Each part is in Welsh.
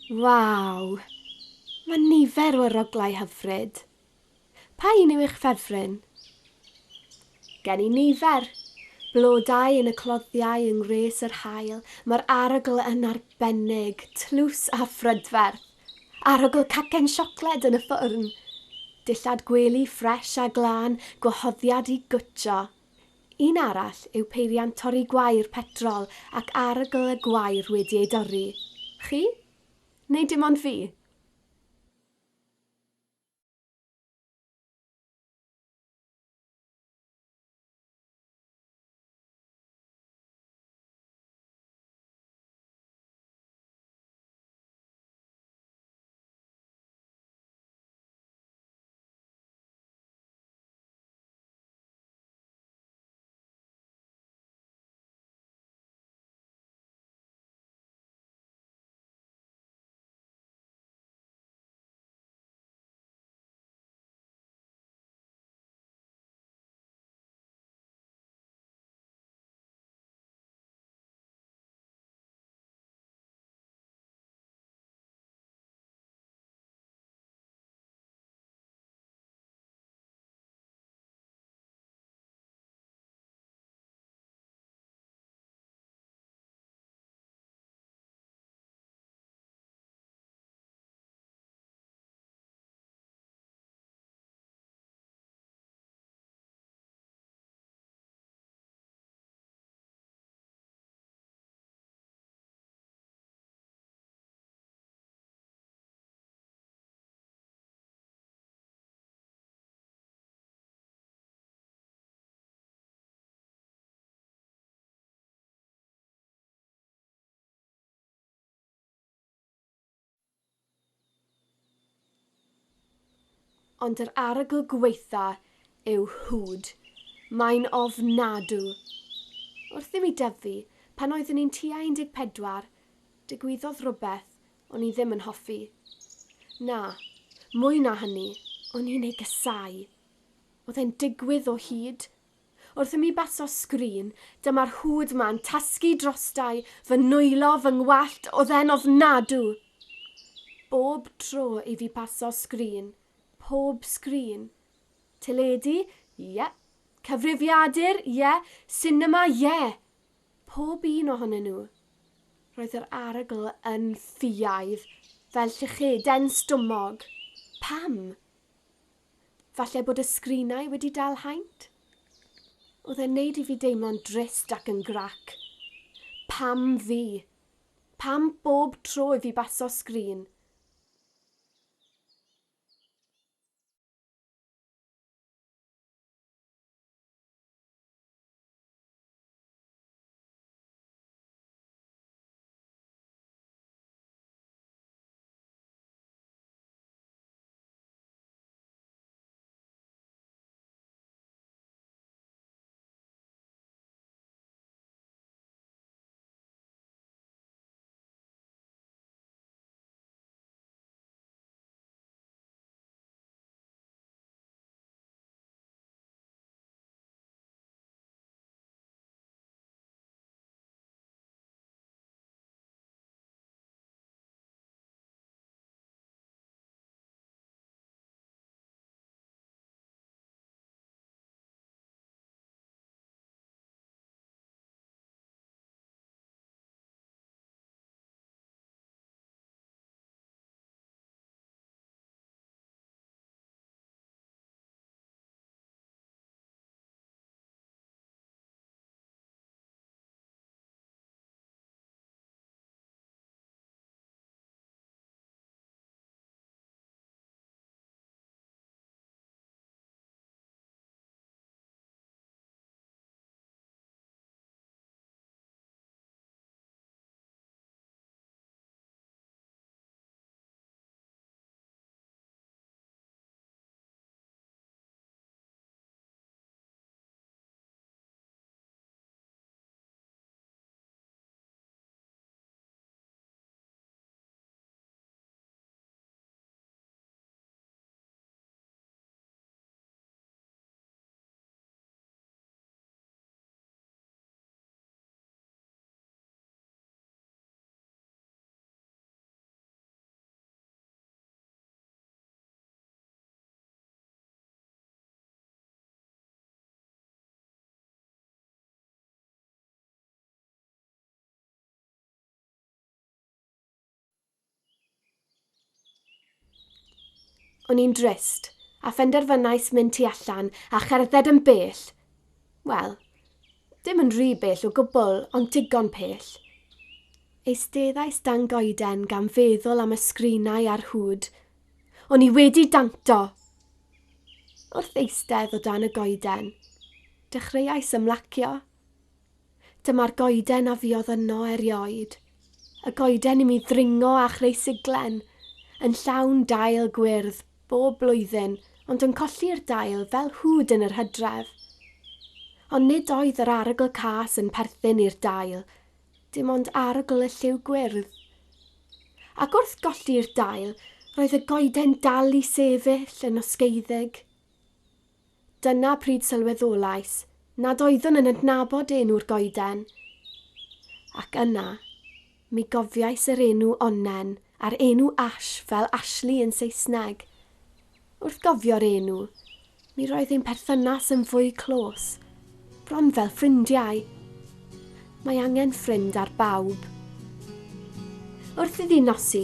Waw! Mae nifer o aroglau hyfryd. Pa un yw eich ffefryn? Gen i nifer. Blodau yn y cloddiau yng ngwres yr haul, mae'r arogl yn arbennig, tlws a phrydferth. Arogl cacen siocled yn y ffwrn. Dillad gwely ffres a glân, gwahoddiad i gwtsio. Un arall yw peiriant torri gwair petrol ac arogl y gwair wedi ei dorri. Chi? Neu dim ond fi? Ond yr arogl gwaetha yw hwd. Mae'n ofnadw. Wrth i mi dyfu, pan oeddwn i'n tua 14, digwyddodd rhywbeth o'n i ddim yn hoffi. Na, mwy na hynny, o'n i'n ei gasáu. Oedd e'n digwydd o hyd. Wrth i mi baso sgrin, dyma'r hwd ma'n tasgu drostai, fy nwylo, fy ngwallt, oedd e'n ofnadw. Bob tro i fi paso sgrin, pob sgrin. Teledu? Ie. Cyfrifiadur? Ie. Sinema? Ie. Pob un ohonyn nhw. Roedd yr arogl yn ffiaidd, fel llucheden stumog. Pam? Falle bod y sgrinau wedi dal haint? Oedd e'n neud i fi deimlo'n drist ac yn grac. Pam fi? Pam bob tro i fi baso sgrin? O'n i'n drist, a phenderfynais mynd tu allan a cherdded yn bell. Wel, dim yn rhy bell o gwbl, ond digon pell. Eisteddais dan goeden gan feddwl am y sgrinau a'r hwd. O'n i wedi danto! Wrth eistedd o dan y goeden, dechreuais ymlacio. Dyma'r goeden a fuodd yno erioed. Y goeden i mi ddringo a chreu siglen, yn llawn dail gwyrdd bob blwyddyn ond yn colli'r dail fel hwd yn yr hydref. Ond nid oedd yr arogl cas yn perthyn i'r dail, dim ond arogl y lliw gwyrdd. Ac wrth golli'r dail, roedd y goeden dal i sefyll yn osgeiddig. Dyna pryd sylweddolais nad oeddwn yn adnabod enw'r goeden. Ac yna, mi gofiais yr enw Onnen a'r enw Ash fel Ashley yn Saesneg. Wrth gofio'r enw, mi roedd ein perthynas yn fwy clos, bron fel ffrindiau. Mae angen ffrind ar bawb. Wrth iddi nosi,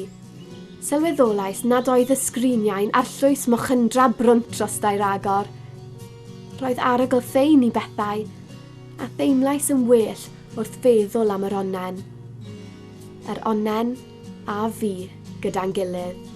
sylweddolais nad oedd y sgriniau'n arllwys mochyndrau brwnt drostai ragor. Roedd arogl ffein i bethau, a theimlais yn well wrth feddwl am yr onnen. Yr onnen a fi gyda'n gilydd.